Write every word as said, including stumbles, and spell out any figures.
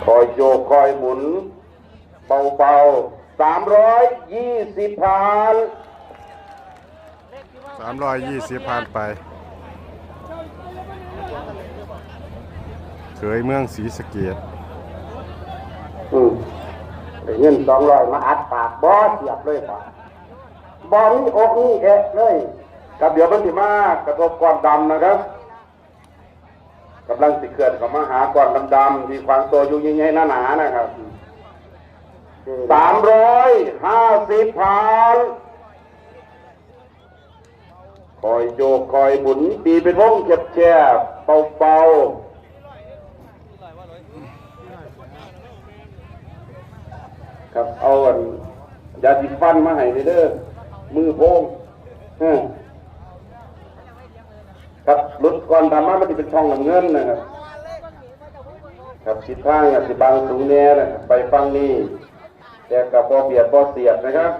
คอยโยกคอยหมุน เบาๆ สามร้อยยี่สิบ ผ่าน สามร้อยยี่สิบ ผ่านไป เขยเมืองศรีสะเกษ อืมได้เงินสองร้อยมาอัดปากบ่เสียบเลยปะบ่มีอกมีแอะเลยครับ เดี๋ยวมันสิมากระทบก้อนดำนะครับกำลังสิเคลื่อนเข้ามาหาก้อนดำๆที่ขวางตัวอยู่ใหญ่ๆหนาๆนะครับ สามร้อยห้าสิบ ผ่าน คอยโยกคอยหมุนตีเป็นวงแคบๆเบาๆครับ เอาอันยาสีฟันมาให้เด้อ มือโพงเออครับ หลุดก้อนดำมามันจะเป็นช่องน้ำเงินนะครับ ครับ ทิศทางอาจจะบังสูงแน่นะครับ ไปฝั่งนี้ แต่กับบ่เบียดบ่เสียดนะครับ